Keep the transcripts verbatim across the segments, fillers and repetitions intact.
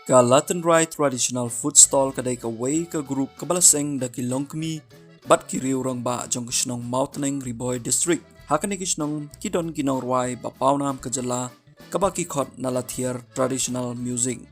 Ka Latin Rye Traditional Food Stall ka dei kawei ka group kaba la seng da ki longkmie bad ki riew rangbah jong ka shnong Mawtneng, Ri Bhoi District. Ha kane ka shnong ki don ki nongrwai ba pawnam ka jylla, kaba ki khot na la thiar traditional music.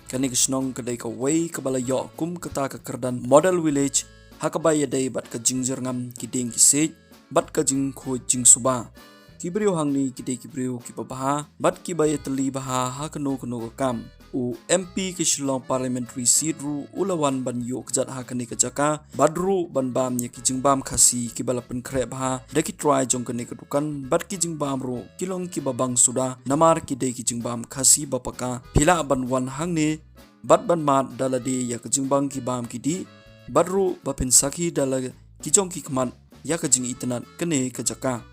Kane ka shnong ka dei kawei kaba la ïoh kum kata ka kyrdan Model Village, ha kaba ïadei bad ka jingjyrngam ki dieng ki siej bad ka jingkhuid jingsuba. Ki briew hangne ki dei ki briew kiba bha bad kiba ïatylli bha ha kano kano ka kam. U M P ka Shillong Parliamentary Seat ruh u la wan ban ïuh kjat ha kane ka jaka bad ruh ban bam ïa ki jingbam Khasi kiba la pynkhreh bha da ki trai jong kane ka dukan bad ki jingbam ruh ki long kiba bang suda namar ki dei ki jingbam Khasi ba paka. Phi lah ban wan hangne bad ban mad da lade ïa ka jingbam ki bam ki dih bad ruh ba pynsakhi da la ki jong ki khmat ïa ka jingitynnad kane ka jaka.